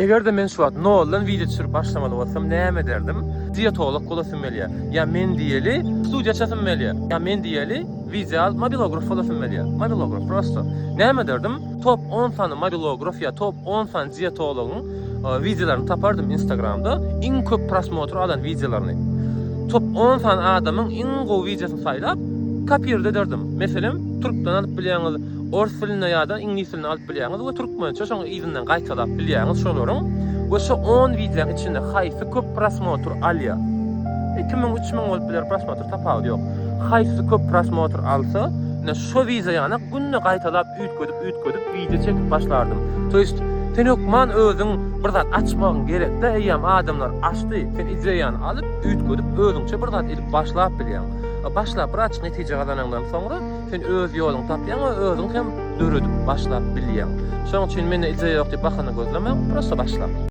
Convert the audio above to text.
Eger-de men şu wagt noldan wideo düşürip başlamaly bolsam näme ederdim? Dietolog bolasym gelýär. Ýa men diýeli studiýa açasym gelýär. Ýa men diýeli wideo alyp mobilograf bolasym gelýär. Mobilograf prosto. Näme ederdim? Top on sany mobilograf ýa top on sany dietologyň wideolaryny tapardym Instagramda. Iň köp prosmotr alan wideolaryny. Top on sany adamyň iň gowy wideosyny saýlap kopirde ederdim. Meselem, türkden alyp bilýäňiz, ors dilinde ýa-da iňlis dilinde alyp bilýäňiz we türkmençe şoň yzyndan gaýtalap bilýäňiz şolaryň we şo on wideoň içinde haýsy köp prosmotr alýa 2000 3000 bolup biler prosmotr tapawudy ýok haýsysy köp prosmotr alsa ine şo wideo ýanak günde gaýtalap üýtgedip üýtgedip wideo çekip başlardym to ýest sen hökman özüň bir zat açmagyň gerekdä eýýäm adamlar açdy sen ideýany alyp üýtgedip özüňçe bir zat edip başlap bilýäň başlap bir açyk netije gazanaňdan soňra Sen öz ýoluňy tapýaň we özüň hem döredip başlap bilýäň. Şonuň üçin mende ideýa ýok diýip bahana gözlemäň, prosta başlaň.